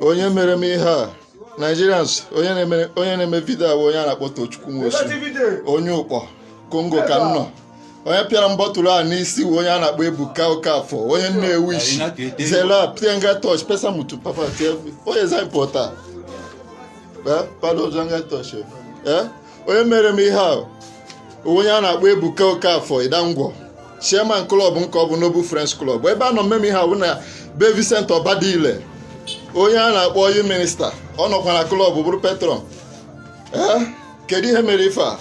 Onye mere m ihe a, Nigerians, onye na-eme video a bụ onye a na-akpọ Tochukwu Nwosu, onye Ụkpọ, Congo ka m nọ. Onye pịara m bottle a n'isi bụ onye a na-akpọ Ebuka Okafọ, onye Nnewi ishi zela pienga touch pesa mutu papa tie onye eza importer. Pardon, zanga touch. Onye mere m ihe a, onye a na-akpọ Ebuka Okafọ Idangwo, chairman club nke ọ bụ Noble Friends Club. Ebe a nọ mmemme ihe a bụ na be Vincent Ọbadile, onye a na-akpọ onye minister. Ọ nọkwa na club bụrụ patron. Ee, kedu ihe mere ife a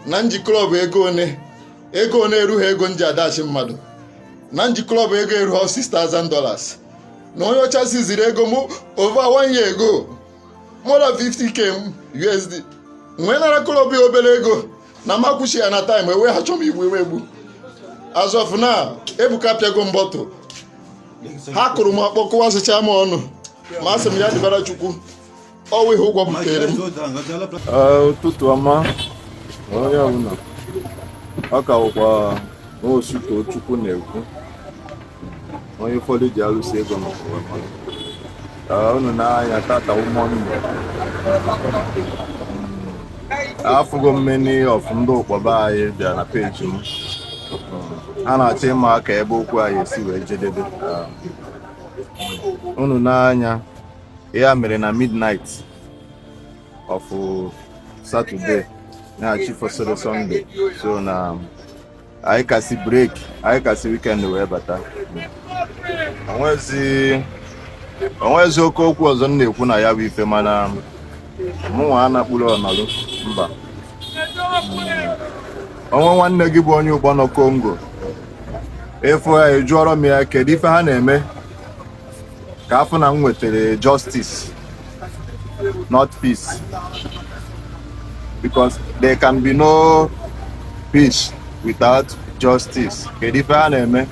na nji club ego one? Ego one erughị ego nji adachi mmadụ na nji club ego erughị $6,000, na onye ọcha siziri ego m over one year ago, more than 50K USD, nwee nara club ya obere ego na makwuchi ya na time ewe ha chọm igbu ewe egbu. As of now, Ebuka pịago m bottle, ha kụrụ m ọkpọ, kụwasịcha m ọnụ, ma asị m ya dịbara Chukwu, ọwụ ihe ụgwọ butere m. Ụtụtụ ọma onye ọbụla. Ọ ka wụkwa Nwosu Tochukwu na-ekwu, onye ụfọdụ ji alụsị ego maka ụwa mara. Unu na-anya, tata Monday. Afụgo m many of ndị ụkpọba anyị bịa na peji m, ha na-achọ ịma ka ebe okwu anyị esi wee jedebe. Unu n'anya, ya mere na midnight of Saturday na-achị fọsịrị Sunday, so na anyị kasị break, anyị kasị weekend wee bata. Onwezi oke okwu ọzọ m na-ekwu na ya bụ ife, mana mụnwa anakpuru ọnọdụ mba. Onwe nwanne gị bụ onye Ụkpọ nọ Congo, ịfụ ya, ejụọrọ m ya kedu ife ha na-eme ka afọ na m nwetara justice, not peace, because there can be no peace without justice. Kedu ife ha na-eme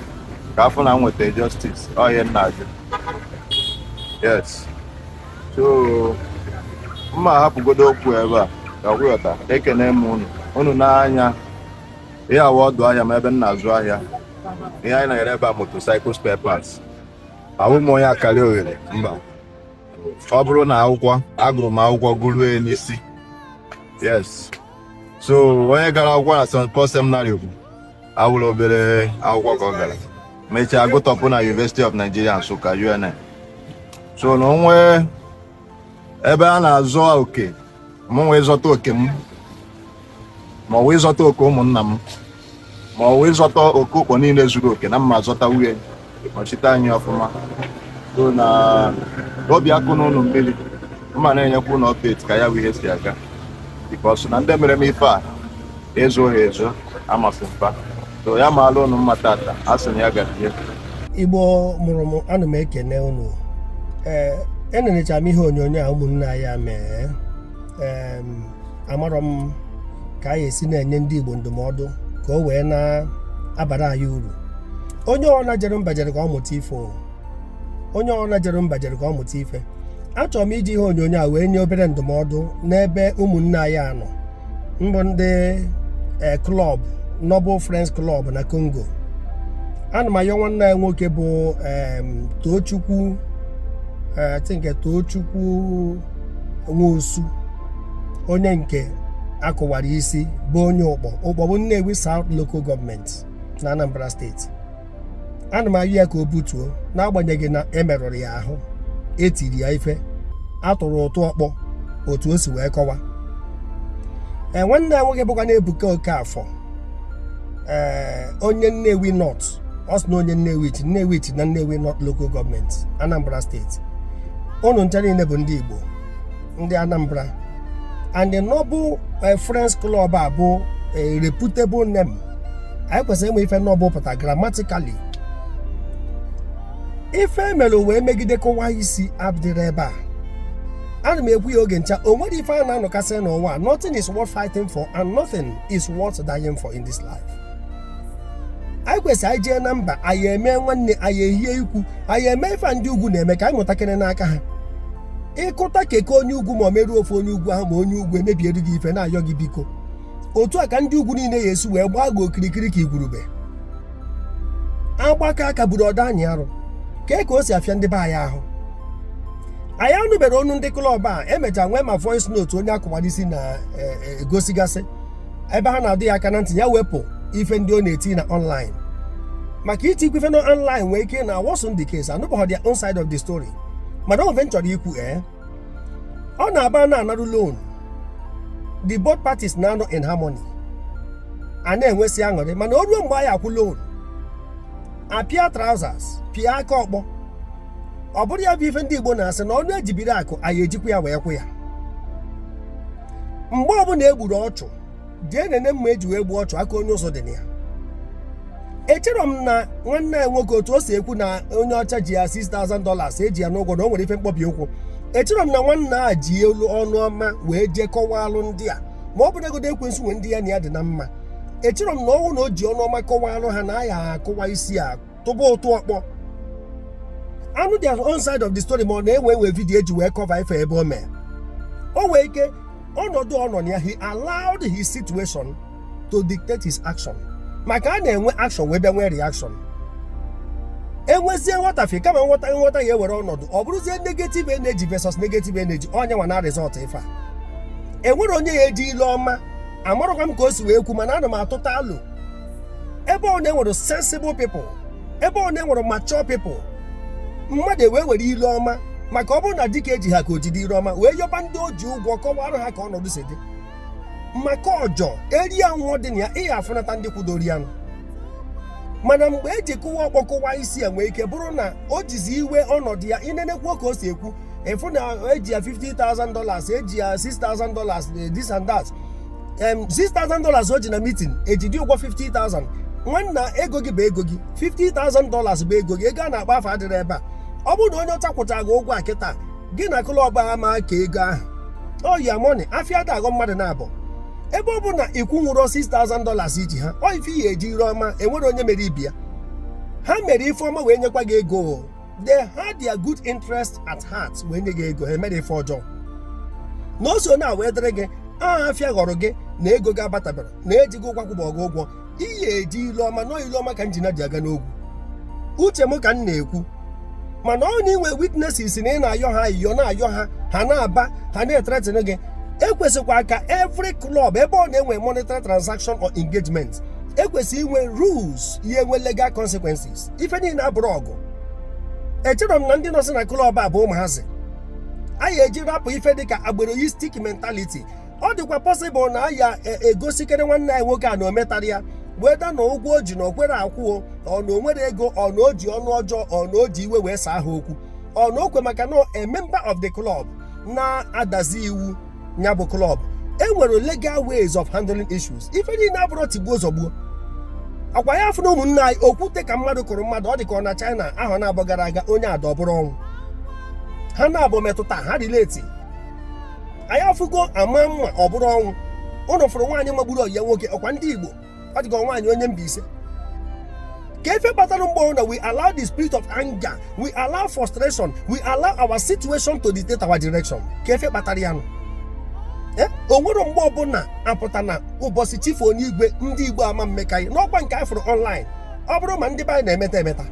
ka afọ na m nwetara justice? Ọ ihe m na-ajụ. Yes, so mma ahapụgodo okwu ebe a ka ọkwụghọta. Ekene m unu. Unu n'anya, ihe awa ọdụ ahịa m ebe m na-azụ ahịa. Ihe anyị na-ere ebe a, motorcycle spare parts. Ahụ m onye akara oghere mba. Ọ bụrụ na akwụkwọ, agụrụ m akwụkwọ gụruo n'isi. Yes, so onye gara akwụkwọ na St. Paul Seminary bụ awụrụ obere akwụkwọ ka ọ gara, mechaa gụtọpụ na University of Nigeria, Nsụka, UNN. So na onwe ebe a na-azọ oke, mụ nwee ịzọta oke m, ma ọ wụ ịzọta oke ụmụnna m, ma ọ wụ ịzọta oke Ụkpọ niile zuru oke na mma zọta nwunye nọchite anyị ọfụma. So na obi akụ n'ụlọ mmiri mma na-enyekwa ụlọ update ka ya bụ ihe si aga, because na ndị mere m ife a ezoghị ezo amasị mfa. So ya maala ụnụ mma tata, a sị na ya gazie. Igbo mụrụ m, ana m ekene unu. Ee, enenechara m ihe onyonyo a ụmụnne anyị a mee. Amarọ m ka anyị esi na-enye ndị Igbo ndụmọdụ ka o wee na-abara anyị uru. Onye ọna jere mba jere ka ọ mụta ife o. Onye ọna jere mba jere ka ọ mụta ife. Achọrọ m iji ihe onyonyo a wee nye obere ndụmọdụ n'ebe ụmụnne anyị anọ mbụ, ndị club Noble Friends Club na Congo. Ana m ayọ nwanne ya nwoke bụ Tochukwu, I think Tochukwu Nwosu, onye nke akụwara isi, bụ onye Ụkpọ. Ụkpọ bụ Nnewi South Local Government na Anambra Steeti. Ana m ayọ ya ka o butuo, n'agbanyeghị na emerụrụ ya ahụ, etiri ya ife, atụrụ ụtụ ọkpọ otu o si wee kọwa. Ee, nwanne ya nwoke bụkwa na-Ebuka Okafọ, ee, onye Nnewi North. Ọ sị na onye Nnewi Nnewi na Nnewi North Local Government, Anambra Steeti. Unu ncha niile bụ ndị Igbo, ndị Anambra, and the Noble Friends Club a bụ a reputable name. Anyị kwesịrị ịma ife Noble pụta grammatically. Ife mere wee megide kụwa isi abdịrị ebe a. Ana m ekwu ya oge ncha, o nwere ife a na-anọkasị n'ụwa. Nothing is worth fighting for and nothing is worth dying for in this life. Anyị kwesịrị anyị jee na mba, anyị eme nwanne, anyị ehie ikwu, anyị eme ife ndị ugwu na-eme ka anyị mụtakịrị n'aka ha. Ịkụta keke onye ugwu, ma ọ merụọ ofe onye ugwu ahụ, ma onye ugwu emebiere gị ife na-ayọ gị biko, otu a ka ndị ugwu niile ya esi wee gbaa gị okirikiri ka igwurube. Agbaka aka buru ọdọ anyị arụ kee ka o si afịa ndị be anyị ahụ. Anyị anụbere ọnụ ndị club a. Emecha nwee ma voice note onye akụwara isi na-egosigasị ebe ha na-adụ ya aka na ntị ya wepụ ife ndị ọ na-eti na online, maka itikwa ife na online nwee ike na worsen the case. Anụbụghị their own side of the story, mana o m chọrọ ikwu, ee, ọ na-aba na-anarụ loan, the both parties na-anọ in harmony, a na-enwesị aṅụrị, mana o ruo mgbe anyị akwụ loan, apịa trousers, pịa aka ọkpọ. Ọ bụrụ ya bụ ife ndị Igbo na-asị na ọnụ ejibiri akụ anyị ejikwa ya wee kwụ ya. Mgbe ọbụla e gburu ọchụ, jee nene mma eji wee gbuo ọchụ, aka onye ụzọ dị na ya. Echere m na nwanne ya nwoke, otu o si ekwu na onye ọcha ji ya $6,000 eji ya n'ụgwọ, na o nwere ife mkpọbi ụkwụ, echere m na nwanne a ji elu ọnụ ọma wee jee kọwalụ ndị a, ma ọ bụrụ egodo ekwensu nwe ndị ya na ya dị na mma. Echere m na ọnwụ na o ji ọnụ ọma kọwalụ ha na aya akụwa isi a tụba ụtụ ọkpọ anụ their own side of the story, ma ọ na-enwe enwe video eji wee cover ife ebe o mee. O nwee ike ọnọdụ ọ nọ na ya, he allowed his situation to dictate his action, maka a na-enwe action wee bịa nwee reaction, enwezie nghọtafie. Kama nghọta nghọta ya ewere ọnọdụ, ọ bụrụzie negative energy versus negative energy, onye nwa na result ife a. Enwere onye ya eji ile ọma amarụkwa m ka o si wee kwu, mana ana m atụta alụ ebe ọ na-enwere sensible people, ebe ọ na-enwere mature people, mmadụ ewee were ile ọma, maka ọ bụrụ na dike eji ha ka o jide ire ọma wee yọba ndị o ji ụgwọ, kọwara ha ka ọnọdụ si dị, maka ọjọọ eri ya nwụọ dị na ya, ịya afụnata ndị kwudoro ya nụ. Mana mgbe eji kụwa ọkpọ kụwa isi ya, nwee ike bụrụ na o jizi iwe ọnọdụ ya. Inenekwuo ka o si ekwu, ịfụ na eji ya $50,000, eji ya $6,000, this and that, $6,000 o ji na meeting, ejidi ụgwọ 50,000. Nwanna, ego gị bụ ego gị, $50,000 bụ ego gị. Ego a na-akpa afọ adịrị ebe a. Ọ bụrụ na onye ọcha kwụchara gị ụgwọ a kịta, gị na club ama ka ego ahụ ọ ya money afịa dị aghọ mmadụ na-abụ. Ebe ọ bụ na ikwu nwụrụ $6,000 iji ha, ọ ife ihe eji ire ọma. Enwere onye mere ibi ya, ha mere ife ọma wee nyekwa gị ego. They had their good interest at heart wee nye gị ego. Ha emere ife ọjọọ na o so na wee dịrị gị aha afịa ghọrọ gị na ego gị abatabara na ejighị ụgwọ akwụbọ gị ụgwọ. Iyi eji ilu ọma nọ, ilu ọma ka njina ji aga n'ogwu. Uche m ka m na-ekwu, mana ọ na inwe witnesses na ị na-ayọ ha ayịyọ, na-ayọ ha, ha na-aba, ha na-ethreaten gị. Ekwesịkwa ka every club ebe ọ na-enwe monetary transaction or engagement ekwesị inwe rules, ihe enwe legal consequences. Ife niile abụrụ ọgụ. Echere m na ndị nọsị na club a bụ ụmụazị anyị eji rapụ ife dịka agberoistic mentality. Ọ dịkwa possible na ya egosikere nwanne anyị nwoke a na ometara ya weda na ụgwọ o ji na o kwere akwụo, ọ na o nwere ego, ọ na o ji ọnụ ọjọọ, ọ na o ji iwe wee saa ha okwu, ọ na okwe, maka na a member of the club na-adazi iwu ya bụ club. E nwere legal ways of handling issues. Ife niile abụrụ tigbuo zọgbuo. Akwa ya afụ na ụmụnne anyị okwute ka mmadụ kụrụ mmadụ, ọ dị ka ọ na China ahụ na-abụ gara aga, onye ada ọ bụrụ ọnwụ ha na-abụ metụta ha relate. Anyị afụgo ama mma ọ bụrụ ọnwụ. Ụnụ fụrụ nwaanyị magburu ọyị ya nwoke, ọkwa ndị Igbo, ọ dịka nwaanyị onye Mbaise. Ka efe kpatara mgbe na we allow the spirit of anger, we allow frustration, we allow our situation to dictate our direction. Ka efe kpatara ya nụ, o nwere mgbe ọbụla apụta na ụbọchị chifu onye igwe ndị Igbo ama mmekaghị n'ọkwa nke anyị fụrụ online. Ọ bụrụ ma ndị be anyị na-emeta emeta,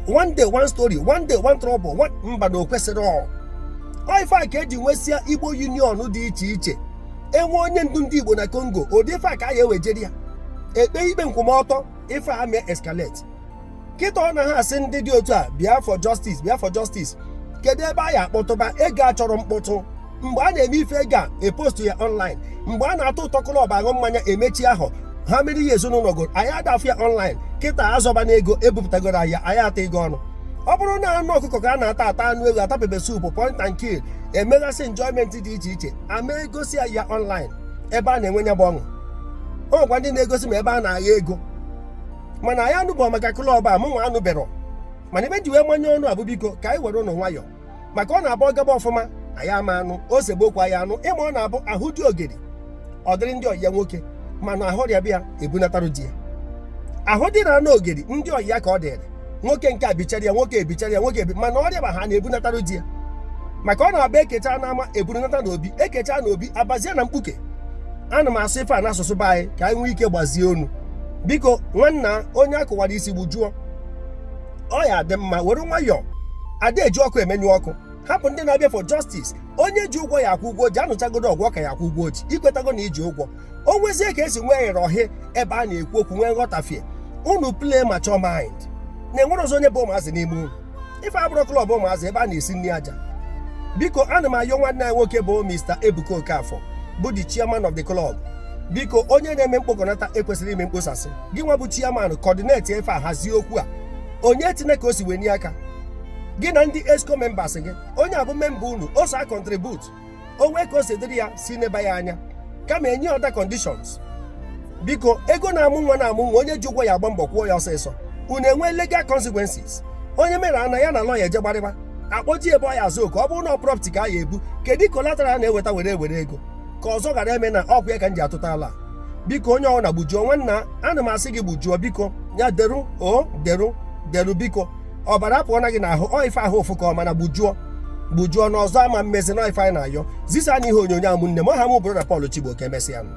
one day one story, one day one trouble, one mba na o kwesịrị. Ọ ife a ka eji nwesịa Igbo Union dị iche iche, enwe onye ndu ndị Igbo na Congo. Ụdị ife a ka a ya ewejeri ya ekpe ikpe nkwụmọtọ. Ife a mee escalate kịta, ọ na ha asị ndị dị otu a bịa for justice, bịa for justice. Kedu ebe a ya akpọtụba ego? A chọrọ mkpọtụ mgbe a na-eme ife ego a epost ya online, mgbe a na-atụ ụtọ club aṅụ mmanya emechi ahụ ha mere ihe ezinụlọ goro anyị adafụ ya online. Kịta azọba na ego ebupụtagoro ahịa anyị ata ego ọnụ. Ọ bụrụ na anụ ọkụkọ ka a na-ata ata, anụ ego ata, pepper soup, point and kill, emegasị enjoyment dị iche iche, ama egosi ya online ebe a na-enwe ya bụ ọṅụ. O nwekwa ndị na-egosi ma ebe a na-agha ego, mana anyị anụbọ maka club a. Mụ nwa anụbero, mana ebe ji wee manye ọnụ abụ, biko ka anyị were ụnụ nwayọọ, maka ọ na-abụ gaba ọfụma anyị ama anụ osegbokwu anyị anụ ịma. Ọ na-abụ ahụ dị ogiri ọ dịrị ndị ọyị ya nwoke, mana ahụ rịa bịa ebunatarụ di ya. Ahụ dị na anụ ogiri ndị ọyị ya ka ọ dịrị nwoke nke a bichara ya, nwoke ebichara ya, nwoke ebi, mana ọrịa ba ha na-ebunatarụ di ya, maka ọ na-abụ ekecha n'ama ebunata n'obi, ekecha n'obi abazie na mkpuke. Ana m asụ ife a n'asụsụ be anyị ka anyị nwee ike gbazie onu. Biko, nwanna onye akụwara isi gbujuo, ọ ya dị mma were nwayọọ Ada eji ọkụ emenyụ ọkụ. Hapụ ndị na-abịa for justice. Onye ji ụgwọ ya akwụ ụgwọ ji, anụchagodo ọgwụ ọka ya akwụ ụgwọ ji. Ikwetago na iji ụgwọ, o nwezie ka esi nwee ịrọhị ebe a na-ekwu okwu, nwee nghọtafie. Unu play mature mind na enwere ọzọ onye bụ ụmụazị n'ime unu. Ife abụrụ club ụmụazị ebe a na-esi nri aja. Biko, ana m ayọ nwanne anyị nwoke bụ Mr. Ebuka Okafor, bụ the chairman of the club. Biko, onye na-eme mkpokọnata ekwesịrị ime mkposasị. Gị nwa bụ chairman, coordinate ife a, hazie okwu a. Onye tinye ka o si wee nye aka gị na ndị exco members gị. Onye abụ member unu, o so contribute. O nwee ka o si dịrị ya, si n'ebe ya anya kama enye other conditions. Biko, ego na-amụ nwa na-amụ nwa. Onye ji ụgwọ ya agba mbọ kwụọ ya ọsịsọ. Unu enwee legal consequences. Onye mere ana ya na lawyer eje gbarịba akpọji ebe ọ ya azụ oke. Ọ bụrụ na ọ property ka a ya ebu, kedu collateral a na-eweta were ewere ego ka ọzọ ghara eme na ọkwa ya ka m ji atụta ala. Biko, onye ọbụla gbujuo. Nwanna, ana m asị gị gbujuo, biko. Ya deru o deru deru, biko. Ọbara apụọ na gị n'ahụ. Ọ ife ahụ ụfụ ka ọ mana gbujuo, gbujuo n'ọzọ ama mmezi na ife anyị na-ayọ. Zisa na ihe onyonyo a, ụmụnne m. Ọha m bụrụ na Paul Chigbo. Ka emesịa nụ.